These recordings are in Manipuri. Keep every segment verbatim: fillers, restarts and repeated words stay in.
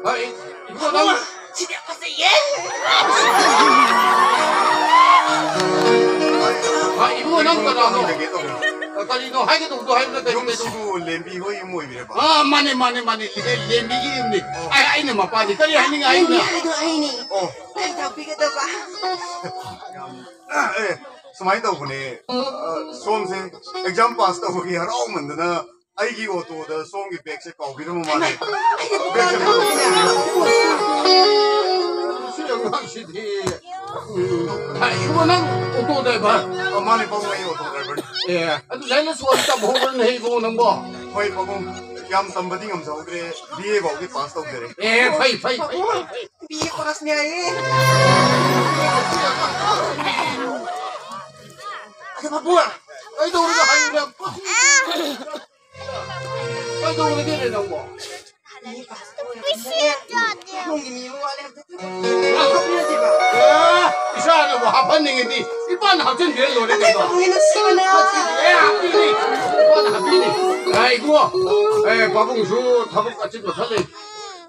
ꯍꯣꯏ, ꯏꯕꯨꯡꯉꯣ, ꯅꯪ ꯁꯤꯗꯤ ꯌꯥꯝ ꯐꯖꯩꯌꯦ꯫ ꯍꯣꯏ, ꯏꯕꯨꯡꯉꯣ, ꯅꯪ ꯀꯅꯥꯅꯣ? ꯍꯪꯖꯒꯦ ꯇꯧꯕꯅꯤ꯫ ꯀꯔꯤꯅꯣ ꯍꯥꯏꯒꯗꯧꯕꯗꯣ ꯍꯥꯏꯕꯗ ꯀꯩꯅꯣ ꯀꯩꯅꯣ? ꯌꯨꯝꯁꯤꯕꯨ ꯂꯦꯝꯕꯤ ꯍꯣꯏ ꯌꯨꯝ ꯑꯣꯏꯕꯤꯔꯕ? ꯑꯥ, ꯃꯥꯅꯦ, ꯃꯥꯅꯦ, ꯃꯥꯅꯦ, ꯂꯦ-, ꯂꯦꯝꯕꯤꯒꯤ ꯌꯨꯝꯅꯤ꯫ ꯑꯣ꯫ ꯑꯩ, ꯑꯩꯅ ꯃꯄꯥꯅꯤ꯫ ꯀꯔꯤ ꯍꯥꯏꯅꯤꯡꯉꯤ ꯍꯥꯏꯌꯨꯅꯦ? ꯂꯦꯝꯕꯤ ꯍꯥꯏꯗꯣ ꯑꯩꯅꯤ꯫ ꯑꯣ꯫ ꯂꯥꯏ ꯇꯥꯛꯄꯤꯒꯗꯕ꯫ ꯌꯥꯝ, ꯑꯦ, ꯁꯨꯃꯥꯏꯅ ꯇꯧꯕꯅꯦ꯫ ꯑ, ꯁꯣꯝꯁꯦ exam pass ꯇꯧꯕꯒꯤ ꯍꯔꯥꯎꯃꯟꯗꯅ ꯑꯩꯒꯤ ꯑꯣꯇꯣꯗ ꯁꯣꯝꯒꯤ ꯕꯦꯒꯁꯦ ꯀꯥꯎꯕꯤꯔꯝꯕ ꯃꯥꯜꯂꯦ꯫ ꯍꯩꯃꯥ, ꯑꯩꯒꯤ ꯕꯦꯒꯁꯦ ꯄꯨꯈꯠꯂꯛꯄ ꯃꯥꯜꯂꯦ꯫ ꯁꯤ ꯑꯉꯥꯡꯁꯤꯗꯤ꯫ ꯎꯝ, ꯍꯥꯏ, ꯏꯕꯨꯡꯉꯣ, ꯅꯪ ꯑꯣꯇꯣ ꯗ꯭ꯔꯥꯏꯚꯔ? ꯑ, ꯃꯥꯅꯦ, ꯄꯥꯕꯨꯡ, ꯑꯩ ꯑꯣꯇꯣ ꯗ꯭ꯔꯥꯏꯚꯔꯅꯤ꯫ ꯑꯦ, ꯑꯗꯨ ꯂꯥꯏꯔꯤꯛ ꯂꯥꯏꯁꯨ ꯑꯃ ꯇꯝꯍꯧꯕꯅ ꯍꯩꯕꯣ ꯅꯪꯕꯣ? ꯍꯣꯏ, ꯄꯥꯕꯨꯡ, ꯌꯥꯝ ꯇꯝꯕꯗꯤ ꯉꯝꯖꯍꯧꯗ꯭ꯔꯦ, ꯕꯤ ꯑꯦ ꯐꯥꯎꯗꯤ ꯄꯥꯁ ꯇꯧꯖꯔꯦ꯫ ꯑꯦ, ꯐꯩ, ꯐꯩ, ꯐꯩ, ꯐꯩ, ꯐꯩ꯫ ꯕꯤ ꯑꯦ ꯄꯥꯁꯅꯦ ꯍꯥꯏꯌꯦ꯫ ꯑꯗꯣ ꯄꯥꯕꯨꯡ, ꯀꯩꯗꯧꯔꯒꯦ ꯍꯥꯏꯌꯨꯅꯦ? ꯀꯩꯗꯧꯔꯒꯦꯅꯦ ꯅꯪꯕꯣ? ꯅꯣꯡꯒꯤ ꯃꯤ ꯑꯃ ꯋꯥꯠꯂꯦ ꯍꯥꯏꯕꯗꯨ ꯉꯥꯛꯊꯣꯛꯄꯤꯔꯁꯤꯕ꯫ ꯑꯦ, ꯏꯆꯥꯅꯕꯨ ꯍꯥꯞꯍꯟꯅꯤꯡꯉꯗꯤ ꯏꯄꯥꯅ ꯍꯥꯞꯆꯤꯟꯕꯤꯔ ꯂꯣꯏꯔꯦ ꯀꯩꯅꯣ꯫ ꯄꯥꯕꯨꯡꯒꯤ ꯅꯨꯡꯁꯤꯕꯅ꯫ ꯑꯦ, ꯍꯥꯞꯄꯤꯅꯤ, ꯏꯄꯥꯅ ꯍꯥꯞꯄꯤꯅꯤ꯫ ꯑꯦ, ꯏꯕꯨꯡꯉꯣ, ꯑꯦ, ꯄꯥꯕꯨꯡꯁꯨ ꯊꯕꯛ ꯑꯆꯤꯟꯕ ꯈꯔ ꯂꯩ꯫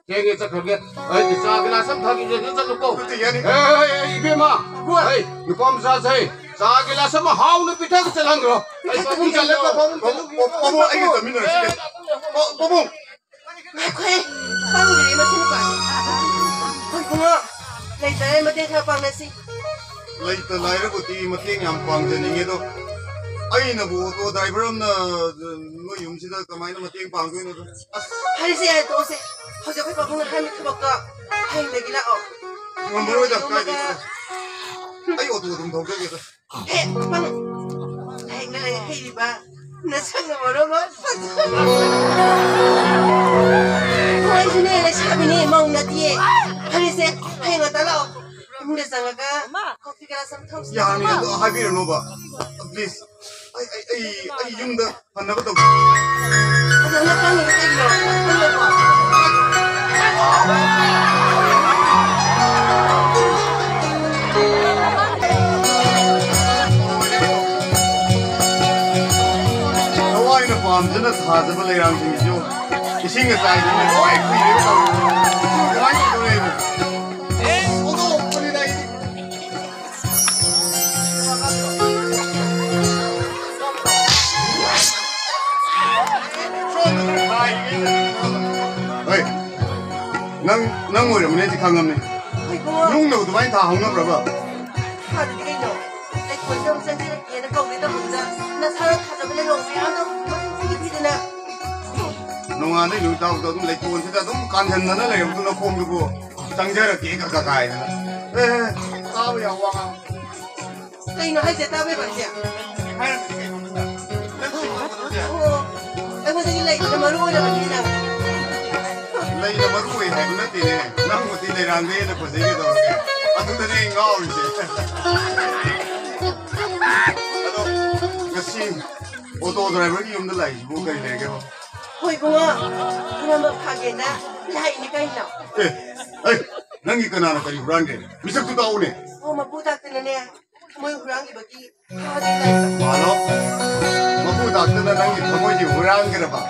ꯊꯦꯡꯉꯦ, ꯆꯠꯈ꯭ꯔꯒꯦ꯫ ꯑꯩ ꯆꯥ ꯒꯤꯂꯥꯁ ꯑꯃ ꯊꯥꯕꯤꯔꯒꯦ, ꯅꯪ ꯆꯠꯂꯨꯀꯣ꯫ ꯅꯠꯇꯦ, ꯌꯥꯅꯤ꯫ ꯑꯦ, ꯑꯦ, ꯑꯦ, ꯏꯕꯦꯝꯃ, ꯍꯣꯏ, ꯅꯨꯄꯥ ꯃꯆꯥꯁꯦ, ꯆꯥ ꯒꯤꯂꯥꯁ ꯑꯃ ꯍꯥꯎꯅ ꯄꯤꯊꯛ ꯆꯠꯍꯟꯈ꯭ꯔꯣ꯫ ꯑꯩ ꯄꯥꯕꯨꯡ ꯆꯠꯂꯦꯀꯣ, ꯄꯥꯕꯨꯡ ꯆꯠꯂꯨꯈꯤꯒꯦ꯫ ꯄꯥꯕꯨꯡ, ꯑꯩꯒ ꯆꯠꯃꯤꯟꯅꯔꯁꯤ꯫ ꯑꯦ, ꯄꯥꯕꯨꯡ꯫ ꯉꯥꯏꯈꯣꯍꯦ, ꯄꯪꯒ꯭ꯔꯦ ꯃꯁꯤ ꯅꯨꯄꯥꯁꯦ꯫ ꯍꯣꯏ, ꯏꯕꯨꯡꯉꯣ, ꯂꯩꯇꯔꯦ, ꯃꯇꯦꯡ ꯈꯔ ꯄꯥꯡꯅꯁꯤ꯫ ꯂꯩꯇ ꯂꯥꯏꯔꯕꯨꯗꯤ ꯃꯇꯦꯡ ꯌꯥꯝ ꯄꯥꯡꯖꯅꯤꯡꯉꯦ, ꯑꯗꯣ ꯑꯩꯅꯕꯨ ꯑꯣꯇꯣ ꯗ꯭ꯔꯥꯏꯚꯔ ꯑꯃꯅ ꯅꯣꯏ ꯌꯨꯝꯁꯤꯗ ꯀꯃꯥꯏꯅ ꯃꯇꯦꯡ ꯄꯥꯡꯗꯣꯏꯅꯣꯗ? ꯑꯁ꯫ ꯐꯔꯦꯁꯦ, ꯌꯥꯔꯦ, ꯇꯣꯛꯑꯁꯦ꯫ ꯍꯧꯖꯤꯛ ꯑꯩꯈꯣꯏ ꯄꯥꯕꯨꯡꯅ ꯍꯥꯏꯔꯝꯕ ꯊꯕꯛꯇꯣ ꯍꯌꯦꯡꯗꯒꯤ ꯂꯥꯛꯑꯣ꯫ ꯉꯝꯃꯔꯣꯏꯗ, ꯀꯥꯏꯗꯒꯤ? ꯑꯩ ꯑꯣꯇꯣ ꯑꯗꯨꯝ ꯊꯧꯖꯒꯦꯗ꯫ ꯍꯦ, ꯄꯪ! ꯂꯥꯏꯔꯤꯛꯅ ꯂꯥꯏꯔꯤꯛ ꯍꯩꯔꯤꯕ, ꯅꯁꯛꯅ ꯃꯔꯣꯜ ꯑꯃ ꯐꯖꯕ꯫ ꯍꯣꯏ, ꯑꯩꯁꯨꯅꯦ, ꯂꯩꯁꯥꯕꯤꯅꯦ, ꯃꯧ ꯅꯠꯇꯤꯌꯦ꯫ ꯐꯔꯦꯁꯦ, ꯍꯌꯦꯡ ꯉꯟꯇꯥ ꯂꯥꯛꯑꯣ꯫ ꯏꯃꯨꯡꯗ ꯆꯪꯉꯒ ꯀꯣꯐꯤ ꯒ꯭ꯂꯥꯁ ꯑꯃ ꯊꯛꯁꯤ꯫ ꯌꯥꯅꯤ, ꯑꯗꯣ ꯍꯥꯏꯕꯤꯔꯅꯣꯕ꯫ Please. ꯑꯩ, ꯑꯩ, ꯑꯩ, ꯑꯩ ꯌꯨꯝꯗ ꯐꯅꯕ ꯇꯧꯒꯦ꯫ ꯑꯗꯣ ꯅꯪ ꯈꯪꯉꯤꯗꯣ ꯀꯩꯒꯤꯅꯣ? ꯈꯪꯗꯕ꯭ꯔꯣ? ꯊꯋꯥꯏꯅ ꯄꯥꯝꯖꯅ ꯊꯥꯖꯕ ꯂꯩꯔꯥꯡꯁꯤꯡꯁꯤꯁꯨ ꯏꯁꯤꯡꯒ ꯆꯥꯏꯗꯅ ꯂꯣꯏ ꯈꯨꯏꯔꯦꯕ ꯇꯧꯔꯤꯁꯦ꯫ ꯅꯪ, ꯅꯪ ꯑꯣꯏꯔꯝꯃꯅꯤ ꯑꯩꯗꯤ ꯈꯪꯉꯝꯅꯤ꯫ ꯍꯣꯏ ꯏꯕꯨꯡꯉꯣ꯫ ꯅꯨꯡꯅꯕꯨ ꯑꯗꯨꯃꯥꯏꯅ ꯊꯥ ꯍꯧꯅꯕ꯭ꯔꯕ? ꯐꯥꯗꯗꯤ ꯀꯩꯅꯣ? ꯂꯩꯈꯣꯟꯁꯦ ꯑꯃꯨꯛ ꯆꯪꯁꯤꯜꯂꯛꯀꯦꯅ ꯀꯧꯒꯦ ꯇꯧꯕꯗꯨꯗ ꯅꯁꯥꯅ ꯊꯥꯖꯕ ꯂꯩꯔꯣꯡ ꯃꯌꯥꯝꯗꯣ ꯃꯁꯤꯡ ꯊꯤꯗꯅ꯫ ꯅꯣꯡꯉꯥꯟꯗꯩ ꯅꯨꯃꯤꯠ ꯇꯥꯕꯗꯣ ꯑꯗꯨꯝ ꯂꯩꯈꯣꯟꯁꯤꯗ ꯑꯗꯨꯝ ꯀꯥꯟꯁꯤꯟꯗꯅ ꯂꯩꯔꯕꯗꯨ ꯅꯈꯣꯡꯗꯨꯕꯨ ꯆꯪꯖꯔꯛꯀꯦ ꯀ-, ꯀ-, ꯀꯥꯏꯗꯅ꯫ ꯑꯦ, ꯇꯥꯕ ꯌꯥꯝ ꯋꯥ ꯉꯥꯡ꯫ ꯀꯩꯅꯣ ꯍꯥꯏꯁꯦ? ꯇꯥꯕ ꯌꯥꯕ ꯍꯥꯏꯁꯦ? ꯍꯥꯏꯔꯝꯃꯤꯅꯤ ꯀꯩꯅꯣ ꯑꯗꯨꯗ꯫ ꯅꯪ ꯁꯨꯝ ꯇꯧꯕꯗꯨꯗ꯫ ꯑꯣ, ꯑꯩꯉꯣꯟꯗꯒꯤ ꯂꯩꯗꯅ ꯃꯔꯨ ꯑꯣꯏꯔꯕꯅꯤꯅ꯫ ꯂꯩꯅ ꯃꯔꯨ ꯑꯣꯏ ꯍꯥꯏꯕ ꯅꯠꯇꯦꯅꯦ꯫ ꯅꯪꯕꯨꯗꯤ ꯂꯩꯔꯥꯡꯗ ꯍꯦꯟꯅ ꯐꯖꯩ ꯀꯩꯗꯧꯔꯒꯦ? ꯑꯗꯨꯗꯅꯦ ꯑꯩ ꯉꯥꯎꯔꯤꯁꯦ꯫ ꯑꯗꯣ ꯉꯁꯤ ꯑꯣꯇꯣ ꯗ꯭ꯔꯥꯏꯚꯔꯒꯤ ꯌꯨꯝꯗ ꯂꯥꯛꯏꯁꯤꯕꯨ ꯀꯔꯤ ꯂꯩꯔꯒꯦꯕ? ꯍꯣꯏ ꯏꯕꯨꯡꯉꯣ, ꯍꯨꯔꯥꯟꯕ ꯐꯥꯒꯦꯅ ꯂꯥꯛꯏꯅꯤ ꯀꯩꯅꯣ꯫ ꯑꯦ, ꯑꯩ, ꯅꯪꯒꯤ ꯀꯅꯥꯅ ꯀꯔꯤ ꯍꯨꯔꯥꯟꯒꯦ? ꯃꯤꯁꯛꯇꯨ ꯇꯥꯛꯎꯅꯦ꯫ ꯑꯣ, ꯃꯄꯨ ꯗꯥꯛꯇꯅꯅꯦ ꯊꯃꯣꯏ ꯍꯨꯔꯥꯟꯈꯤꯕꯒꯤ ꯐꯥꯒꯦ ꯂꯥꯛꯏꯕ꯫ ꯃꯥꯂꯣ, ꯃꯄꯨ ꯗꯥꯛꯇꯅ ꯅꯪꯒꯤ ꯊꯃꯣꯏꯁꯤ ꯍꯨꯔꯥꯟꯈ꯭ꯔꯕ?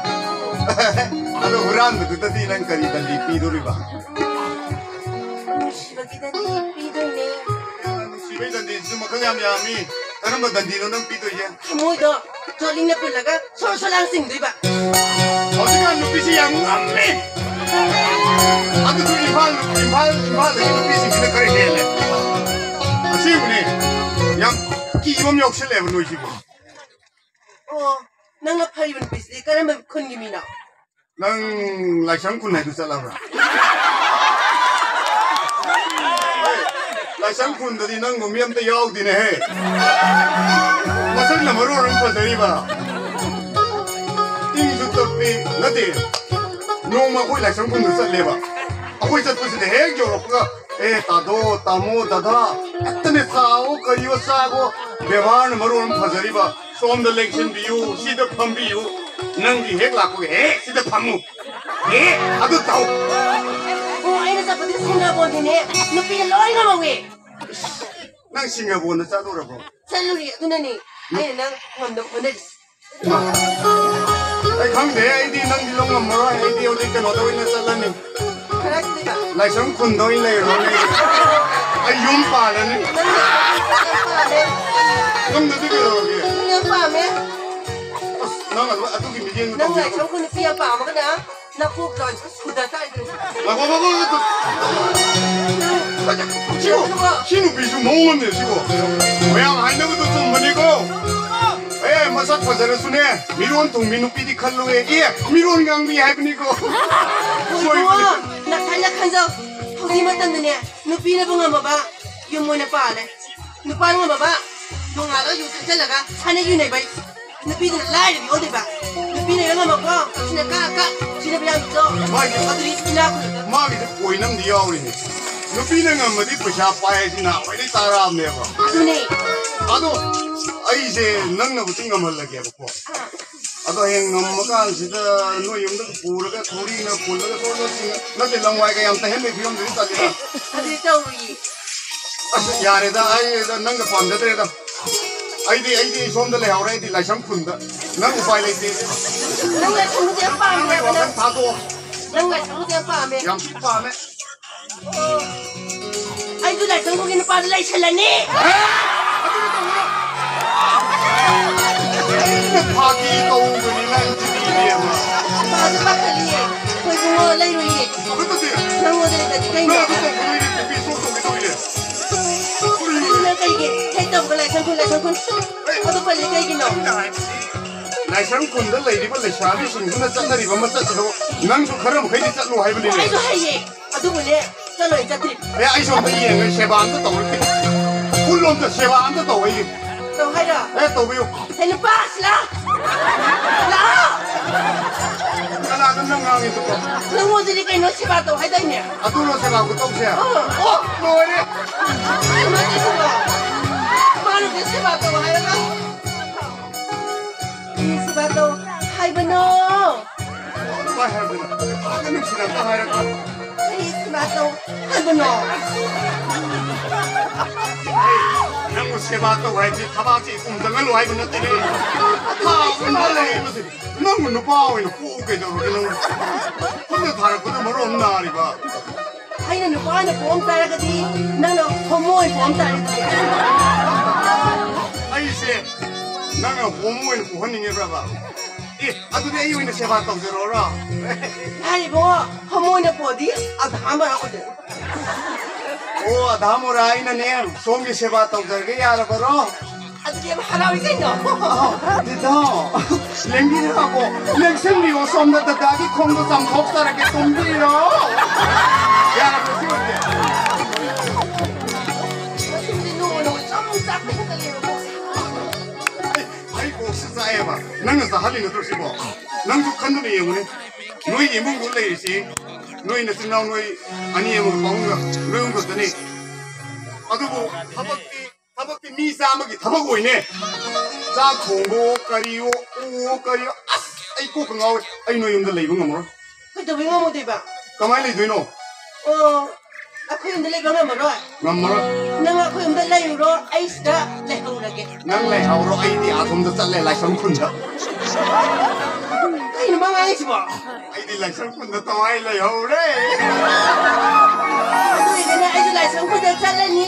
ꯑꯗꯣ ꯍꯨꯔꯥꯟꯕꯗꯨꯗꯗꯤ ꯅꯪ ꯀꯔꯤ ꯗꯟꯗꯤ ꯄꯤꯗꯣꯔꯤꯕ? ꯅꯨꯡꯁꯤꯕꯒꯤ ꯗꯟꯗꯤ ꯄꯤꯗꯣꯏꯅꯦ꯫ ꯅꯨꯡꯁꯤꯕꯩ ꯗꯟꯗꯤꯁꯤꯁꯨ ꯃꯈꯜ ꯌꯥꯝ ꯌꯥꯝꯃꯤ꯫ ꯀꯔꯝꯕ ꯗꯟꯗꯤꯅꯣ ꯅꯪ ꯄꯤꯗꯣꯏꯁꯦ? ꯊꯃꯣꯏꯗꯣ ꯖꯣꯠꯂꯤꯡꯅ ꯄꯨꯜꯂꯒ ꯁꯣꯔ ꯁꯣꯔ ꯂꯥꯡ ꯆꯤꯡꯗꯣꯏꯕ꯫ ꯍꯧꯖꯤꯛꯀꯥꯟ ꯅꯨꯄꯤꯁꯤ ꯌꯥꯝ ꯉꯝꯃꯤ꯫ ꯑꯗꯨꯁꯨ ꯏꯝꯐꯥꯜ, ꯏꯝꯐꯥꯜ, ꯏꯝꯐꯥꯜꯗꯒꯤ ꯅꯨꯄꯤꯁꯤꯡꯁꯤꯅ ꯈꯔ ꯍꯦꯜꯂꯦ꯫ ꯑꯁꯦꯡꯕꯅꯦ, ꯌꯥꯝ ꯀꯤꯕ ꯑꯃ ꯌꯥꯎꯁꯜꯂꯦꯕ ꯅꯣꯏꯁꯤꯕꯨ꯫ ꯑꯣ, ꯅꯪꯅ ꯐꯔꯤꯕ ꯅꯨꯄꯤꯁꯤꯗꯤ ꯀꯔꯝꯕ ꯈꯨꯟꯒꯤ ꯃꯤꯅꯣ? ꯅꯪ ꯂꯥꯏꯁ꯭ꯔꯝ ꯈꯨꯟ ꯍꯥꯏꯗꯨ ꯆꯠꯂꯕ꯭ꯔꯥ? ꯂꯥꯏꯁ꯭ꯔꯝ ꯈꯨꯟꯗꯗꯤ ꯅꯪꯒꯨꯝꯕ ꯃꯤ ꯑꯝꯇ ꯌꯥꯎꯗꯦꯅꯦꯍꯦ꯫ ꯃꯁꯛꯅ ꯃꯔꯣꯟ ꯑꯃ ꯐꯖꯔꯤꯕ꯫ ꯏꯪꯁꯨ ꯇꯞꯄꯤ, ꯅꯠꯇꯦ꯫ ꯅꯣꯡꯃ ꯑꯩꯈꯣꯏ ꯂꯥꯏꯁ꯭ꯔꯝ ꯈꯨꯟꯗ ꯆꯠꯂꯦꯕ꯫ ꯑꯩꯈꯣꯏ ꯆꯠꯄꯁꯤꯗ ꯍꯦꯛ ꯌꯧꯔꯛꯄꯒ, "ꯑꯦ, ꯇꯥꯗꯣ, ꯇꯥꯃꯣ, ꯗꯥꯗꯥ, ꯍꯦꯛꯇꯅꯦ ꯆꯥꯋꯣ, ꯀꯔꯤꯌꯣ, ꯆꯥꯒꯣ, ꯕꯦꯕꯥꯔꯅ ꯃꯔꯣꯟ ꯑꯃ ꯐꯖꯔꯤꯕ꯫ ꯁꯣꯝꯗ ꯂꯦꯡꯁꯤꯟꯕꯤꯌꯨ, ꯁꯤꯗ ꯐꯝꯕꯤꯌꯨ, ꯅꯪꯒꯤ ꯍꯦꯛ ꯂꯥꯛꯄꯒ ꯍꯦꯛ ꯁꯤꯗ ꯐꯝꯃꯨ, ꯍꯦꯛ ꯑꯗꯨ ꯇꯧ"꯫ ꯑꯣ, ꯑꯩꯅ ꯆꯠꯄꯗꯤ ꯁꯤꯡꯒꯥꯕꯣꯟꯗꯤꯅꯦ ꯅꯨꯄꯤꯅ ꯂꯣꯏ ꯉꯝꯍꯧꯋꯦ꯫ ꯅꯪ ꯁꯤꯡꯒꯥꯕꯣꯟꯗ ꯆꯠꯂꯨꯔꯕꯣ? ꯆꯠꯂꯨꯔꯤ, ꯑꯗꯨꯅꯅꯦ ꯑꯩꯅ ꯅꯪ ꯉꯝꯅꯕ ꯍꯣꯠꯅꯔꯤꯁꯦ꯫ ꯑꯩ ꯈꯪꯗꯦ, ꯑꯩꯗꯤ ꯅꯪꯗꯤ ꯂꯧ ꯉꯝꯃꯔꯣꯏ, ꯑꯩꯗꯤ ꯍꯧꯖꯤꯛ ꯀꯩꯅꯣꯗ ꯑꯣꯏꯅ ꯆꯠꯂꯅꯤ꯫ ꯀꯗꯥꯏ ꯆꯠꯇꯣꯏꯕ? ꯂꯥꯏꯁ꯭ꯔꯝ ꯈꯨꯟꯗ ꯑꯣꯏꯅ ꯂꯩꯔꯨꯔꯅꯤ꯫ ꯑꯩ ꯌꯨꯝ ꯄꯥꯜꯂꯅꯤ꯫ ꯅꯪ ꯂꯥꯏꯁ꯭ꯔꯝ ꯈꯨꯟꯗ ꯄꯥꯜꯂꯦ꯫ ꯅꯪꯗꯗꯤ ꯀꯩꯗꯧꯔꯒꯦ? ꯅꯪ ꯌꯥꯝ ꯄꯥꯝꯃꯦ꯫ ꯑꯁ, ꯅꯪ ꯑꯗꯨ, ꯑꯗꯨꯒꯤ ꯃꯤꯠꯌꯦꯡꯗꯣ ꯅꯪ ꯇꯧꯕꯤꯔꯣ꯫ ꯂꯥꯏꯁ꯭ꯔꯝ ꯈꯨꯟ ꯅꯨꯄꯤ ꯌꯥꯝ ꯄꯥꯝꯃꯒꯅ ꯅꯀꯣꯛꯇ ꯁꯨꯗ ꯆꯥꯏꯗꯣ꯫ ꯉꯥꯏꯈꯣ, ꯉꯥꯏꯈꯣ, ꯉꯥꯏꯈꯣ꯫ ꯁꯤꯕꯨ, ꯁꯤ ꯅꯨꯄꯤꯁꯨ ꯃꯑꯣꯡ ꯑꯃꯅꯦ ꯁꯤꯕꯨ꯫ ꯃꯌꯥꯝ ꯍꯥꯏꯅꯕꯗꯣ ꯆꯨꯝꯕꯅꯤꯀꯣ꯫ ꯑꯦ, ꯃꯁꯛ ꯐꯖꯔꯁꯨꯅꯦ, ꯃꯤꯔꯣꯟ ꯊꯨꯡꯕꯤ ꯅꯨꯄꯤꯗꯤ ꯈꯜꯂꯨꯍꯦ꯫ ꯑꯦ, ꯃꯤꯔꯣꯟ ꯉꯥꯡꯕꯤ ꯍꯥꯏꯕꯅꯤꯀꯣ꯫ ꯁꯣꯏꯕꯅꯤ꯫ ꯏꯕꯨꯡꯉꯣ, ꯅꯊꯟꯅ ꯈꯟꯖꯧ꯫ ꯍꯧꯖꯤꯛ ꯃꯇꯝꯗꯅꯦ, ꯅꯨꯄꯤꯅꯕꯨ ꯉꯝꯃꯕ ꯌꯨꯝ ꯑꯣꯏꯅ ꯄꯥꯜꯂꯦ꯫ ꯅꯨꯄꯥꯅ ꯉꯝꯃꯕ ꯅꯣꯡꯉꯥꯜꯂꯒ ꯌꯨ ꯊꯛꯆꯜꯂꯒ ꯁꯥꯟꯅ ꯌꯨ ꯅꯩꯕ꯫ ꯅꯨꯄꯤꯗꯨꯅ ꯂꯥꯏꯔꯕꯤ ꯑꯣꯟꯗꯣꯏꯕ꯫ ꯅꯨꯄꯤꯅ ꯍꯦꯛ ꯉꯝꯃꯛꯄ꯭ꯔꯣ? ꯁꯤꯅ ꯀꯛ ꯀꯛ ꯁꯤꯅꯕ ꯌꯥꯝꯗꯣ꯫ ꯃꯥꯒꯤ ꯑꯗꯨꯗꯤ ꯏꯅꯥꯛ ꯈꯨꯜꯂꯒ꯫ ꯃꯥꯒꯤꯁꯦ ꯄꯣꯏꯟ ꯑꯃꯗꯤ ꯌꯥꯎꯔꯤꯅꯦ꯫ ꯅꯨꯄꯤꯅ ꯉꯝꯃꯗꯤ ꯄꯩꯁꯥ ꯄꯥꯏ ꯍꯥꯏꯁꯤ ꯅꯍꯥꯟꯋꯥꯏꯗꯩ ꯇꯥꯔꯛꯑꯕꯅꯦꯕ꯫ ꯑꯗꯨꯅꯦ꯫ ꯑꯗꯣ ꯑꯩꯁꯦ ꯅꯪꯅꯕꯨꯗꯤ ꯉꯝꯍꯜꯂꯒꯦꯕꯀꯣ꯫ ꯑꯥ꯫ ꯑꯗꯣ ꯍꯌꯦꯡ ꯉꯝꯃꯀꯥꯟꯁꯤꯗ ꯅꯣꯏ ꯌꯨꯝꯗ ꯄꯨꯔꯒ ꯊꯧꯔꯤꯅ ꯄꯨꯜꯂꯒ ꯁꯣꯝꯗ ꯆꯤꯡ-, ꯅꯠꯇꯦ, ꯂꯪꯋꯥꯏꯒ ꯌꯥꯝ ꯇꯩꯍꯟꯕꯒꯤ ꯐꯤꯕꯝꯗꯨꯗꯤ ꯇꯜꯂꯤꯗ꯫ ꯑꯗꯨꯗꯤ ꯇꯧꯔꯨꯏꯌꯦ꯫ ꯑꯁ, ꯌꯥꯔꯦꯗ, ꯑꯩ ꯅꯪꯒ ꯄꯥꯝꯖꯗ꯭ꯔꯦꯗ꯫ ꯑꯩꯗꯤ, ꯑꯩꯗꯤ ꯁꯣꯝꯗ ꯂꯩꯍꯧꯔꯦ, ꯑꯩꯗꯤ ꯂꯥꯏꯁ꯭ꯔꯝ ꯈꯨꯟꯗ꯫ ꯅꯪ ꯎꯄꯥꯏ ꯂꯩꯇꯦ꯫ ꯅꯪ ꯂꯥꯏꯁ꯭ꯔꯝꯗꯤ ꯌꯥꯝ ꯄꯥꯝꯃꯦ ꯅꯪꯒꯤ ꯍꯥꯏꯕ ꯋꯥꯈꯜ ꯅꯪ꯫ ꯊꯥꯗꯣꯛꯑꯣ꯫ ꯅꯪ ꯂꯥꯏꯁ꯭ꯔꯝꯗꯤ ꯌꯥꯝ ꯄꯥꯝꯃꯦ꯫ ꯌꯥꯝ ꯊꯤ ꯄꯥꯝꯃꯦ꯫ ꯑꯣ꯫ ꯑꯩꯁꯨ ꯂꯥꯏꯁ꯭ꯔꯝ ꯈꯨꯟꯒꯤ ꯅꯨꯄꯥꯗ ꯂꯩꯁꯜꯂꯅꯤ꯫ ꯑꯦ? ꯑꯗꯨꯗꯤ ꯇꯧꯒꯅꯨ꯫ ꯑꯩꯅ ꯐꯥꯒꯤ ꯇꯧꯕꯅꯤ ꯅꯪꯁꯤꯗꯤ ꯏꯕꯦꯝꯃ꯫ ꯅꯨꯄꯥꯗꯣ ꯄꯥꯈꯠꯂꯤꯌꯦ꯫ ꯑꯩꯈꯣꯏ ꯏꯕꯨꯡꯉꯣ ꯂꯩꯔꯣꯏꯌꯦ꯫ ꯑꯗꯨꯗꯤ ꯅꯪꯉꯣꯟꯗ ꯂꯩꯇ꯭ꯔꯗꯤ ꯀꯩꯅꯣ? ꯅꯪ ꯑꯗꯨ ꯇꯧꯒꯗꯣꯏꯅꯦ, ꯅꯨꯄꯤ ꯁꯣꯛ ꯇꯧꯒꯗꯣꯏꯅꯦ꯫ ꯑꯗꯨꯅ ꯀꯩꯒꯤ? ꯍꯦꯛ ꯇꯧꯕꯒ ꯂꯥꯏꯁ꯭ꯔꯝ ꯈꯨꯟ, ꯂꯥꯏꯁ꯭ꯔꯝ ꯈꯨꯟ꯫ ꯑꯗꯨ ꯄꯜꯂꯤ ꯀꯩꯒꯤꯅꯣ? ꯑꯩꯅ ꯍꯥꯏꯕꯗꯤ, ꯂꯥꯏꯁ꯭ꯔꯝ ꯈꯨꯟꯗ ꯂꯩꯔꯤꯕ ꯂꯩꯁꯥꯕꯤꯁꯤꯡꯗꯨꯅ ꯆꯠꯅꯔꯤꯕ ꯃꯆꯠꯇꯣ ꯅꯪꯁꯨ ꯈꯔ ꯃꯈꯩꯗꯤ ꯆꯠꯂꯨ ꯍꯥꯏꯕꯅꯤꯅꯦ꯫ ꯑꯩꯁꯨ ꯍꯩꯌꯦ꯫ ꯑꯗꯨꯕꯨꯅꯦ, ꯆꯠꯂꯣꯏ ꯆꯠꯇ꯭ꯔꯤ꯫ ꯑꯦ, ꯑꯩ ꯁꯣꯝꯗ ꯌꯦꯡꯉꯦ, ꯁꯦꯕꯥ ꯑꯝꯇ ꯇꯧꯔꯛꯇꯦ꯫ ꯐꯨꯜ ꯑꯝꯇ ꯁꯦꯕꯥ ꯑꯝꯇ ꯇꯧ ꯑꯩꯒꯤ꯫ ꯇꯧ ꯍꯥꯏꯔꯣ? ꯑꯦ, ꯇꯧꯕꯤꯌꯨ꯫ ꯍꯦ, ꯅꯨꯄꯥ, ꯁꯤ ꯂꯥꯎ꯫ ꯂꯥꯎ꯫ ꯀꯅꯥꯗ ꯅꯪ ꯉꯥꯡꯉꯤꯗꯨꯕꯣ? ꯅꯪꯉꯣꯟꯗꯗꯤ ꯀꯩꯅꯣ ꯁꯦꯕꯥ ꯇꯧ ꯍꯥꯏꯗꯥꯏꯅꯦ? ꯑꯗꯨꯔꯣ ꯁꯦꯕꯥ ꯈꯨꯇꯧꯁꯦ? ꯑꯣ꯫ ꯑꯣ, ꯂꯣꯏꯔꯦ꯫ ꯀꯃꯥꯏꯅ ꯇꯧꯔꯤꯅꯣ? ꯃꯥꯅꯗꯤ ꯁꯦꯕꯥ ꯇꯧ ꯍꯥꯏꯔꯒ꯫ ꯀꯔꯤ ꯁꯦꯕꯥ ꯇꯧ ꯍꯥꯏꯕꯅꯣ? ꯀꯃꯥꯏ ꯍꯥꯏꯕꯅꯣ? ꯐꯖꯅ ꯅꯨꯡꯁꯤꯅ ꯑꯝꯇ ꯍꯥꯏꯔꯛꯀꯅꯨ꯫ ꯀꯔꯤ ꯁꯦꯕꯥ ꯇꯧ ꯍꯥꯏꯕꯅꯣ? ꯍꯩ, ꯅꯪꯕꯨ ꯁꯦꯕꯥ ꯇꯧ ꯍꯥꯏꯕꯗꯤ ꯊꯕꯥꯛꯁꯦ ꯏꯄꯨꯝ ꯆꯪꯍꯜꯂꯨ ꯍꯥꯏꯕ ꯅꯠꯇꯦꯅꯦ꯫ ꯊꯥ ꯑꯍꯨꯝꯗ ꯂꯩꯔꯤꯕꯁꯦ ꯅꯪꯕꯨ ꯅꯨꯄꯥ ꯑꯣꯏꯅ ꯄꯣꯛꯎ ꯀꯩꯗꯧꯔꯒꯦ ꯅꯪꯕꯨ? ꯈꯨꯠꯅ ꯊꯥꯔꯛꯄꯗ ꯃꯔꯣꯟ ꯑꯃ ꯅꯥꯔꯤꯕ꯫ ꯑꯩꯅ ꯅꯨꯄꯥ ꯑꯣꯏꯅ ꯄꯣꯛꯑꯝ ꯇꯥꯔꯒꯗꯤ ꯅꯪꯅ ꯍꯣꯃꯣ ꯑꯣꯏꯅ ꯄꯣꯛꯑꯝ ꯇꯥꯔꯦ ꯑꯗꯨꯗꯤ꯫ ꯑꯩꯁꯦ ꯅꯪꯅ ꯍꯣꯃꯣ ꯑꯣꯏꯅ ꯄꯣꯛꯍꯟꯅꯤꯡꯉꯤꯕ꯭ꯔꯕ? ꯑꯗꯨꯗꯤ ꯑꯩ ꯑꯣꯏꯅ ꯁꯦꯕꯥ ꯇꯧꯖꯔꯣꯔꯣ? ꯌꯥꯔꯦ ꯏꯕꯨꯡꯉꯣ, ꯍꯃꯣꯏꯅ ꯄꯣꯗꯤ ꯑꯙꯥ ꯃꯔꯥ ꯑꯣꯏꯗꯣꯏꯅꯤ꯫ ꯑꯣ, ꯑꯙꯥ ꯃꯣꯔꯥ, ꯑꯩꯅꯅꯦ ꯁꯣꯝꯒꯤ ꯁꯦꯕꯥ ꯇꯧꯖꯔꯒꯦ, ꯌꯥꯔꯕꯔꯣ? ꯑꯗꯨꯗꯤ ꯌꯥꯝ ꯍꯔꯥꯎꯏ ꯀꯩꯅꯣ꯫ ꯑꯗꯨꯗꯣ, ꯂꯦꯡꯕꯤꯔꯛꯑꯣ, ꯂꯦꯡꯁꯤꯟꯕꯤꯌꯣ, ꯁꯣꯝꯗ ꯗꯗꯥꯒꯤ ꯈꯣꯡꯗꯣ ꯆꯥꯝꯊꯣꯛꯆꯔꯒꯦ, ꯇꯨꯝꯕꯤꯔꯣ꯫ ꯌꯥꯔꯕ꯭ꯔꯣ ꯁꯤ ꯑꯣꯏꯗꯤ? ꯑꯁꯤꯗꯤ ꯅꯣꯡꯃ ꯅꯣꯡꯃ ꯁꯨꯝ ꯆꯥꯛꯄ ꯍꯦꯟꯒꯠꯂꯦꯕꯀꯣ꯫ ꯑꯩ ꯀꯣꯛꯁꯤ ꯆꯥꯛꯑꯦꯕ꯫ ꯅꯪꯅ ꯆꯥꯍꯜꯂꯤ ꯅꯠꯇ꯭ꯔꯣ ꯁꯤꯕꯣ? ꯅꯪꯁꯨ ꯈꯟꯗꯨꯅ ꯌꯦꯡꯉꯨꯅꯦ꯫ ꯅꯣꯏ ꯏꯃꯨꯡꯗꯨ ꯂꯩꯔꯤꯁꯤ, ꯅꯣꯏ ꯅꯆꯤꯟ ꯅꯅꯥꯎ ꯅꯣꯏ ꯑꯅꯤ ꯑꯃꯒ ꯄꯥꯕꯨꯡꯒ ꯅꯣꯏ ꯑꯍꯨꯝ ꯈꯛꯇꯅꯤ꯫ ꯑꯗꯨꯕꯨ ꯊꯕꯛꯇꯤ, ꯊꯕꯛꯇꯤ ꯃꯤ ꯆꯥꯝꯃꯒꯤ ꯊꯕꯛ ꯑꯣꯏꯅꯦ꯫ ꯆꯥꯛ ꯊꯣꯡꯕꯑꯣ, ꯀꯔꯤꯑꯣ, ꯎꯑꯣ, ꯀꯔꯤꯑꯣ꯫ ꯑꯁ, ꯑꯩ ꯀꯣꯛꯀ ꯉꯥꯎꯋꯦ꯫ ꯑꯩ ꯅꯣꯏ ꯌꯨꯝꯗ ꯂꯩꯕ ꯉꯝꯃꯔꯣꯏ꯫ ꯀꯩꯗꯧꯕꯩ ꯉꯝꯃꯣꯏꯗꯣꯏꯕ? ꯀꯃꯥꯏꯅ ꯂꯩꯗꯣꯏꯅꯣ? ꯑꯣ, ꯑꯩꯈꯣꯏ ꯌꯨꯝꯗ ꯂꯩꯕ ꯉꯝꯃꯔꯣꯏ? ꯉꯝꯃꯔꯣꯏ꯫ ꯅꯪ ꯑꯩꯈꯣꯏ ꯌꯨꯝꯗ ꯂꯩꯔꯨꯔꯣ, ꯑꯩ ꯁꯤꯗ ꯂꯩꯍꯧꯔꯒꯦ꯫ ꯅꯪ ꯂꯩꯍꯧꯔꯣ, ꯑꯩꯗꯤ ꯑꯁꯣꯝꯗ ꯆꯠꯂꯦ, ꯂꯥꯏꯁ꯭ꯔꯝ ꯈꯨꯟꯗ꯫ ꯀꯩꯅꯣ ꯃꯥ ꯉꯥꯡꯉꯤꯁꯤꯕꯣ? ꯑꯩꯗꯤ ꯂꯥꯏꯁ꯭ꯔꯝ ꯈꯨꯟꯗ ꯇꯋꯥꯏ ꯂꯩꯍꯧꯔꯦ꯫ ꯑꯗꯨ ꯑꯣꯏꯔꯒꯅ ꯑꯩꯁꯨ ꯂꯥꯏꯁ꯭ꯔꯝ ꯈꯨꯟꯗ ꯆꯠꯂꯅꯤ꯫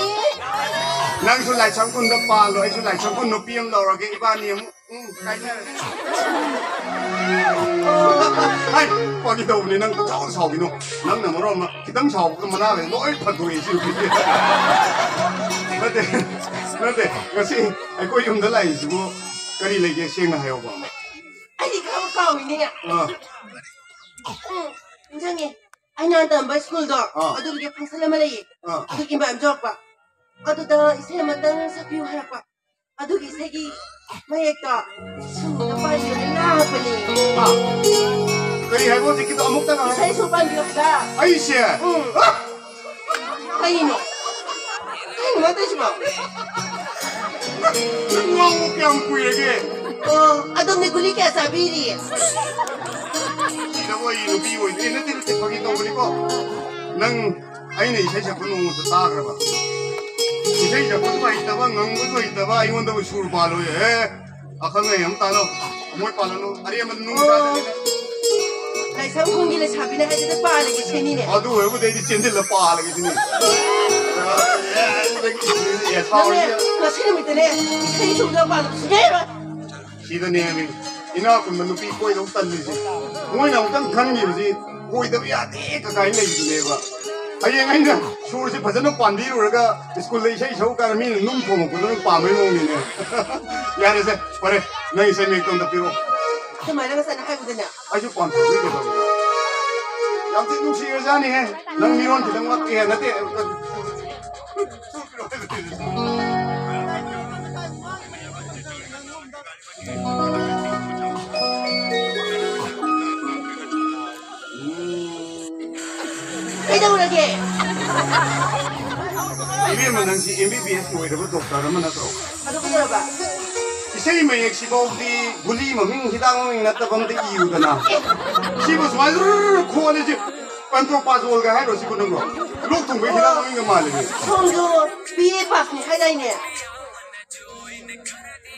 ꯅꯪꯁꯨ ꯂꯥꯏꯁ꯭ꯔꯝ ꯈꯨꯟꯗ ꯄꯥꯜꯂꯣ, ꯑꯩꯁꯨ ꯂꯥꯏꯁ꯭ꯔꯝ ꯈꯨꯟ ꯅꯨꯄꯤ ꯑꯃ ꯂꯧꯔꯒꯦ, ꯏꯕꯥꯅꯤ ꯑꯃꯨꯛ ꯎꯝ, ꯀꯥꯏꯅꯔꯦ꯫ ꯍꯥꯏ, ꯐꯥꯒꯤ ꯇꯧꯕꯅꯤ, ꯅꯪ ꯄꯪꯁꯥꯎꯗ ꯁꯥꯎꯈꯤꯅꯣ꯫ ꯅꯪꯅ ꯃꯔꯣꯟ ꯑꯃ ꯈꯤꯇꯪ ꯁꯥꯎꯕꯒ ꯃꯅꯥꯒ ꯂꯣꯏ ꯐꯟꯗꯣꯛꯑꯦ ꯁꯤ ꯅꯨꯄꯤꯁꯦ꯫ ꯅꯠꯇꯦ, ꯅꯠꯇꯦ, ꯉꯁꯤ ꯑꯩꯈꯣꯏ ꯌꯨꯝꯗ ꯂꯥꯛꯏꯁꯤꯕꯨ ꯀꯔꯤ ꯂꯩꯒꯦ, ꯁꯦꯡꯅ ꯍꯥꯏꯌꯣꯕ꯫ ꯑꯩꯗꯤ ꯈꯔ ꯀꯥꯎꯏꯅꯦ꯫ ꯑꯥ꯫ ꯎꯝ, ꯅꯤꯡꯁꯤꯡꯉꯦ꯫ ꯑꯩꯅ ꯇꯝꯕ ꯁ꯭ꯀꯨꯜꯗꯣ, ꯑꯥ꯫ ꯑꯗꯨꯒꯤ ꯐꯪꯁꯟ ꯑꯃ ꯂꯩꯌꯦ꯫ ꯑꯥ꯫ ꯑꯗꯨꯒꯤ ꯃꯌꯥꯝ ꯌꯧꯔꯛꯄ꯫ ꯑꯗꯨꯗ ꯏꯁꯩ ꯑꯃꯇꯪ ꯁꯛꯄꯤꯌꯨ ꯍꯥꯏꯔꯛꯄ꯫ ꯑꯗꯨꯒꯤ ꯏꯁꯩꯒꯤ ꯃꯌꯦꯛꯇꯣ ꯁꯨꯔꯗ ꯄꯥꯟꯕꯤꯌꯣꯅ ꯂꯥꯛꯄꯅꯦ꯫ ꯑꯥ꯫ ꯀꯔꯤ ꯍꯥꯏꯕ ꯍꯧꯖꯤꯛꯀꯤꯗꯣ? ꯑꯃꯨꯛꯇ ꯉꯥꯡꯉꯣ꯫ ꯏꯁꯩ ꯁꯨꯔ ꯄꯥꯟꯕꯤꯌꯣ ꯍꯥꯏꯕ꯫ ꯑꯩꯁꯦ? ꯎꯝ꯫ ꯑꯥ! ꯀꯩꯅꯣ? ꯀꯩꯅꯣ ꯃꯥ ꯇꯧꯏꯁꯤꯕꯣ? ꯅꯪ ꯉꯥꯎꯕ ꯀꯌꯥꯝ ꯀꯨꯏꯔꯒꯦ? ꯑꯣ, ꯑꯗꯣꯝꯗꯤ ꯒꯨꯂꯤ ꯀꯌꯥ ꯆꯥꯕꯤꯔꯤ? ꯁꯤꯗꯕꯨ ꯑꯩ ꯅꯨꯄꯤ ꯑꯣꯏꯗ꯭ꯔꯤ꯫ ꯅꯠꯇꯦ, ꯅꯠꯇꯦ, ꯐꯥꯒꯤ ꯇꯧꯕꯅꯤꯀꯣ꯫ ꯅꯪ ꯑꯩꯅ ꯏꯁꯩ ꯁꯛꯄ ꯅꯣꯡꯃꯇ ꯇꯥꯈ꯭ꯔꯕ? ꯏꯁꯩ ꯁꯛꯄꯁꯨ ꯍꯩꯇꯕ, ꯉꯪꯕꯁꯨ ꯍꯩꯇꯕ, ꯑꯩꯉꯣꯟꯗꯕꯨ ꯁꯨꯔ ꯄꯥꯜꯂꯣꯏ꯫ ꯑꯦ, ꯑꯈꯪ ꯑꯍꯩ ꯑꯃ ꯇꯥꯅꯧ꯫ ꯃꯣꯏ ꯄꯥꯜꯂꯅꯨ꯫ ꯑꯔꯦꯝꯕꯗ ꯅꯨꯡ ꯆꯥꯗꯕꯅꯤꯅ꯫ ꯂꯥꯏꯁ꯭ꯔꯝ ꯈꯨꯟꯒꯤ ꯂꯩꯁꯥꯕꯤꯅ ꯍꯥꯏꯗꯨꯗ ꯄꯥꯜꯂꯒꯦ ꯁꯤꯅꯤꯅꯦ꯫ ꯑꯗꯨ ꯑꯣꯏꯔꯕꯨꯗꯤ ꯑꯩꯗꯤ ꯆꯦꯟꯁꯤꯜꯂ ꯄꯥꯜꯂꯒꯦ ꯁꯤꯅꯤ꯫ ꯑꯦ, ꯑꯗꯨꯗꯒꯤ, ꯑꯦ, ꯅꯪꯅꯦ, ꯁꯥꯎꯔꯤꯁꯦ꯫ ꯉꯁꯤ ꯅꯨꯃꯤꯠꯇꯅꯦ, ꯏꯁꯩ ꯁꯨꯝꯗ ꯄꯥꯜꯂꯕ ꯁꯨꯡꯌꯥ ꯌꯥꯔꯣꯏ꯫ ꯁꯤꯗꯅꯦ ꯃꯤ꯫ ꯏꯅꯥꯛ ꯈꯨꯟꯕ ꯅꯨꯄꯤ ꯀꯣꯏꯗꯧ ꯇꯜꯂꯤꯁꯦ꯫ ꯃꯣꯏꯅ ꯑꯃꯨꯛꯇꯪ ꯈꯟꯈꯤꯕꯁꯤ ꯀꯣꯏꯗꯕ ꯌꯥꯗꯦ ꯀꯀꯥꯏꯅ ꯂꯩꯕꯗꯨꯅꯦꯕ꯫ ꯍꯌꯦꯡ ꯑꯩꯅ ꯁꯨꯔꯁꯤ ꯐꯖꯅ ꯄꯥꯟꯕꯤꯔꯨꯔꯒ ꯁ꯭ꯀꯨꯜꯗ ꯏꯁꯩ ꯁꯛꯎ ꯀꯥꯟꯗ ꯃꯤꯅ ꯅꯨꯡ ꯊꯣꯡꯉꯛꯄꯗꯨꯅ ꯄꯥꯝꯕꯩ ꯃꯑꯣꯡꯅꯤꯅꯦ꯫ ꯌꯥꯔꯦꯁꯦ, ꯐꯔꯦ, ꯅꯪ ꯏꯁꯩ ꯃꯌꯦꯛꯇꯣ ꯑꯝꯇ ꯄꯤꯔꯛꯑꯣ꯫ ꯑꯗꯨꯃꯥꯏꯅ ꯉꯁꯥꯏꯅ ꯍꯥꯏꯕꯗꯅꯦ꯫ ꯑꯩꯁꯨ ꯄꯥꯝꯊꯣꯛꯏ ꯀꯩꯗꯧꯔꯒꯦ? ꯌꯥꯝ ꯊꯤ ꯅꯨꯡꯁꯤꯔꯖꯥꯠꯅꯤꯍꯦ꯫ ꯅꯪ ꯃꯤꯔꯣꯟ ꯈꯤꯇꯪ ꯋꯥꯠꯄ ꯍꯦ ꯅꯠꯇꯦ꯫ ꯀꯩꯗꯧꯔꯒꯦ? ꯏꯕꯦꯝꯃ, ꯅꯪꯁꯤ ꯑꯦꯝ ꯕꯤ ꯕꯤ ꯑꯦꯁ ꯂꯣꯏꯔꯕ ꯗꯣꯛꯇꯔ ꯑꯃ ꯅꯠꯇ꯭ꯔꯣ? ꯑꯗꯨ ꯀꯩꯗꯧꯔꯕ? ꯏꯁꯩ ꯃꯌꯦꯛꯁꯤꯐꯥꯎꯗꯤ ꯒꯨꯂꯤ ꯃꯃꯤꯡ, ꯍꯤꯗꯥꯛ ꯃꯃꯤꯡ ꯅꯠꯇꯕ ꯑꯝꯇ ꯏꯌꯨꯗꯅ꯫ ꯁꯤꯕꯨ ꯁꯨꯃꯥꯏꯅ ꯖꯨꯔ ꯈꯣꯡꯉꯗꯤ ꯁꯤ ꯄꯟꯇ꯭ꯔꯣꯄꯥꯖꯣꯜꯒ ꯍꯥꯏꯔꯣ ꯁꯤꯕꯨ ꯅꯪꯕꯣ? ꯂꯣꯛ ꯊꯨꯡꯕꯒꯤ ꯍꯤꯗꯥꯛ ꯃꯃꯤꯡꯒ ꯃꯥꯜꯂꯤꯅꯦ꯫ ꯁꯣꯝꯁꯨ ꯕꯤ ꯑꯦ ꯄꯥꯁꯅꯤ ꯍꯥꯏꯗꯥꯏꯅꯦ?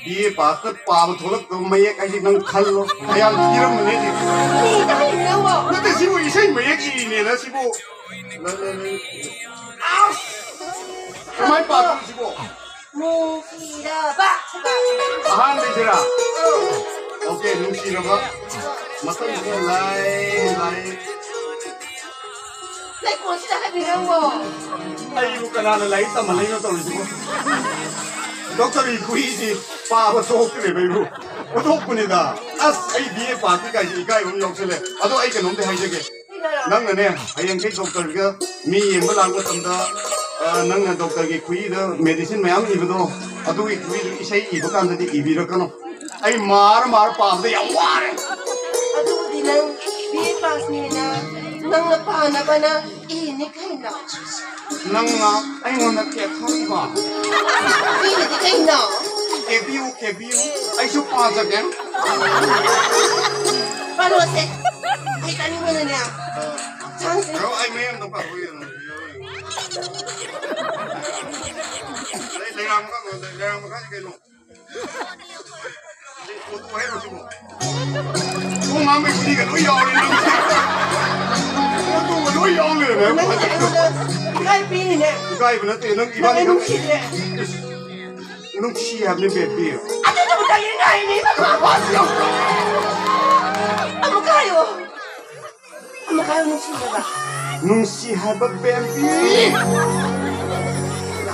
ꯕꯤ ꯑꯦ ꯄꯥꯁꯇ ꯄꯥꯕ ꯊꯣꯛꯂꯛꯇꯕ ꯃꯌꯦꯛ ꯍꯥꯏꯁꯦ ꯅꯪ ꯈꯜꯂꯣ꯫ ꯃꯌꯥꯝ ꯊꯤꯔꯝꯕꯅꯦ ꯁꯤ꯫ ꯃꯤ ꯇꯥꯔꯤꯕ ꯅꯪꯕꯣ? ꯅꯠꯇꯦ, ꯁꯤꯕꯨ ꯏꯁꯩ ꯃꯌꯦꯛ ꯏꯔꯤꯅꯦꯅ ꯁꯤꯕꯨ꯫ ꯑꯁ! ꯀꯃꯥꯏ ꯄꯥꯗꯣꯏꯅꯣ ꯁꯤꯕꯣ? ꯅꯨꯡꯁꯤꯔꯕ꯫ ꯑꯍꯥꯟꯕꯩꯁꯤꯔꯥ? ꯑꯧ꯫ ꯑꯣꯀꯦ, ꯅꯨꯡꯁꯤꯔꯕ꯫ ꯃꯊꯪꯁꯤꯅ ꯂꯥꯏ, ꯂꯥꯏ꯫ ꯂꯩꯀꯣꯜꯁꯤꯗ ꯍꯥꯏꯕꯤꯔꯝꯃꯣ꯫ ꯑꯩꯕꯨ ꯀꯅꯥꯅ ꯂꯥꯏꯔꯤꯛ ꯇꯝꯍꯜꯂꯛꯏꯅꯣ ꯇꯧꯔꯤꯁꯤꯕꯣ? ꯗꯣꯛꯇꯔꯒꯤ ꯈꯨꯏꯁꯤ ꯄꯥꯕ ꯊꯣꯛꯇ꯭ꯔꯦꯕ ꯑꯩꯕꯨ꯫ ꯑꯣꯟꯊꯣꯛꯄꯅꯤꯗ꯫ ꯑꯁ, ꯑꯩ ꯕꯤ ꯑꯦ ꯄꯥꯁꯅꯤ ꯀꯥꯏꯁꯦ ꯏꯀꯥꯏꯕ ꯑꯃ ꯌꯥꯎꯁꯜꯂꯦ꯫ ꯑꯗꯣ ꯑꯩ ꯀꯩꯅꯣꯝꯇ ꯍꯥꯏꯖꯒꯦ꯫ ꯅꯪꯅꯅꯦ, ꯍꯌꯦꯡꯈꯩ ꯗꯣꯛꯇꯔꯒ ꯃꯤ ꯌꯦꯡꯕ ꯂꯥꯛꯄ ꯃꯇꯝꯗ, ꯑ, ꯅꯪꯅ ꯗꯣꯛꯇꯔꯒꯤ ꯈꯨꯏꯗ ꯃꯦꯗꯤꯁꯤꯟ ꯃꯌꯥꯝ ꯏꯕꯗꯣ, ꯑꯗꯨꯒꯤ ꯈꯨꯏꯗꯨ ꯏꯁꯩ ꯏꯕ ꯀꯥꯟꯗꯗꯤ ꯏꯕꯤꯔꯛꯀꯅꯨ꯫ ꯑꯩ ꯃꯥꯔ ꯃꯥꯔ ꯄꯥꯕꯗ ꯌꯥꯝ ꯋꯥꯔꯦ꯫ ꯑꯗꯨꯕꯨꯗꯤ ꯅꯪ ꯕꯤ ꯑꯦ ꯄꯥꯁꯅꯤꯅ ꯅꯪꯅ ꯄꯥꯅꯕꯅ ꯏꯅꯤ ꯀꯩꯅꯣ꯫ ꯅꯪꯅ ꯑꯩꯉꯣꯟꯗ ꯀꯦꯊꯔꯤꯕ꯫ ꯏꯅꯤꯗꯤ ꯀꯩꯅꯣ꯫ ꯀꯦꯕꯤꯌꯨ, ꯀꯦꯕꯤꯌꯨ꯫ ꯑꯩꯁꯨ ꯄꯥꯖꯒꯦ꯫ ꯄꯥꯔꯣꯁꯦ꯫ ꯑꯩ ꯇꯥꯅꯤꯡꯕꯅꯅꯦ꯫ ꯍꯛꯆꯥꯡꯁꯦ꯫ ꯕ꯭ꯔꯣ, ꯑꯩ ꯃꯌꯥꯝꯗꯣ ꯄꯥꯊꯣꯛꯏꯗꯅ꯫ ꯂꯩ-, ꯂꯩꯔꯥꯡ ꯃꯈꯥ, ꯂꯩꯔꯥꯡ ꯃꯈꯥꯁꯤ ꯀꯩꯅꯣ? ꯀꯣꯛ ꯉꯥꯡꯕꯩ ꯒꯨꯂꯤꯒ ꯂꯣꯏ ꯌꯥꯎꯔꯦ ꯅꯪꯁꯦ꯫ ꯀꯣꯛꯇꯨꯒ ꯂꯣꯏ ꯌꯥꯎ ꯂꯩꯔꯝꯃꯦ꯫ ꯅꯪꯅ ꯑꯩꯉꯣꯟꯗ ꯏꯀꯥꯏ ꯄꯤꯔꯤꯅꯦ꯫ ꯏꯀꯥꯏꯕ ꯅꯠꯇꯦ, ꯅꯪ ꯅꯪ ꯑꯩ ꯏꯕꯥꯅꯤ ꯅꯨꯡꯁꯤꯗ꯭ꯔꯦ꯫ ꯅꯨꯡꯁꯤ ꯍꯥꯏꯕꯅꯤ, ꯕꯦꯕꯤ꯫ ꯑꯗꯨꯅꯕꯨ ꯀꯔꯤ ꯉꯥꯏꯔꯤꯕ? ꯃꯈꯥ ꯄꯣꯠꯁꯤ ꯌꯧꯗ꯭ꯔꯣ? ꯑꯃꯨꯛꯀ ꯍꯥꯏꯌꯨ꯫ ꯑꯃꯨꯛꯀ ꯍꯥꯏꯌꯨ, ꯅꯨꯡꯁꯤꯅꯕ꯫ ꯅꯨꯡꯁꯤ ꯍꯥꯏꯕ ꯕꯦꯝꯕꯤ꯫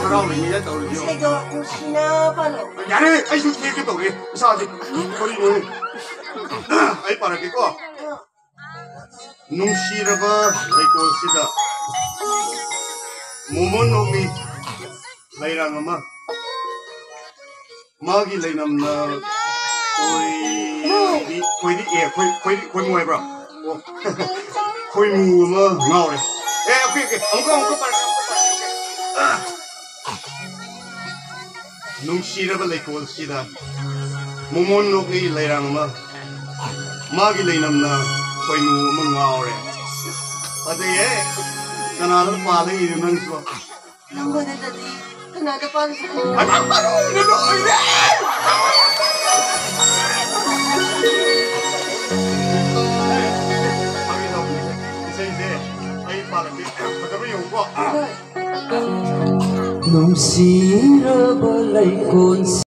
ꯍꯔꯥꯎꯔꯤꯉꯩꯗ ꯇꯧꯔꯤꯌꯣ꯫ ꯏꯁꯩꯗꯣ ꯅꯨꯡꯁꯤꯅ ꯄꯥꯜꯂꯣ꯫ ꯌꯥꯔꯦ, ꯑꯩꯁꯨ ꯊꯦꯛꯀꯦ ꯇꯧꯔꯦ ꯏꯁꯥꯁꯦ꯫ ꯀꯔꯤꯅꯣ? ꯑꯩ ꯄꯥꯔꯛꯀꯦꯀꯣ꯫ ꯅꯨꯡꯁꯤꯔꯕ ꯂꯩꯀꯣꯜꯁꯤꯗ ꯃꯣꯃꯣꯟ ꯅꯣꯛꯃꯤ ꯂꯩꯔꯥꯡ ꯑꯃ, ꯃꯥꯒꯤ ꯂꯩꯅꯝꯅ ꯈꯣꯏꯔꯤ, ꯈꯣꯏꯔꯤ, ꯑꯦ, ꯈꯣꯏ-, ꯈꯣꯏꯔꯤ, ꯈꯣꯏꯃꯨ ꯍꯥꯏꯕ꯭ꯔꯥ? ꯑꯣ, ꯈꯣꯏꯃꯨ ꯑꯃ ꯉꯥꯎꯔꯦ꯫ ꯑꯦ, ꯑꯣꯀꯦ, ꯑꯣꯀꯦ, ꯑꯃꯨꯛꯀ, ꯑꯃꯨꯛꯀ ꯄꯥꯔꯛꯀꯦ, ꯑꯃꯨꯛꯀ ꯄꯥꯔꯛꯀꯦ꯫ ꯑ꯫ ꯅꯨꯡꯁꯤꯔꯕ ꯂꯩꯀꯣꯜꯁꯤꯗ ꯃꯣꯃꯣꯟ ꯅꯣꯛꯂꯤ ꯂꯩꯔꯥꯡ ꯑꯃ, ꯃꯥꯒꯤ ꯂꯩꯅꯝꯅ ꯈꯣꯏꯃꯨ ꯑꯃ ꯉꯥꯎꯔꯦ꯫ ꯐꯖꯩꯍꯦ꯫ ꯀꯅꯥꯗ ꯄꯥꯜꯂ ꯏꯔꯤꯅꯣ ꯅꯪꯁꯨ? ꯅꯪꯉꯣꯟꯗꯗꯤ ꯀꯅꯥꯗ ꯄꯥꯜꯂꯤꯅꯣ? ꯑꯗꯨ ꯃꯔꯨꯅ ꯂꯣꯏꯔꯦ! ꯐꯥꯒꯤ ꯇꯧꯕꯅꯤꯗ꯫ ꯏꯁꯩꯁꯦ ꯑꯩ ꯄꯥꯜꯂꯛꯀꯦ꯫ ꯐꯖꯕ꯭ꯔꯥ ꯌꯦꯡꯉꯨꯀꯣ꯫ ꯍꯣꯏ꯫ ꯅꯨꯡꯁꯤꯔꯕ ꯂꯩꯀꯣꯜ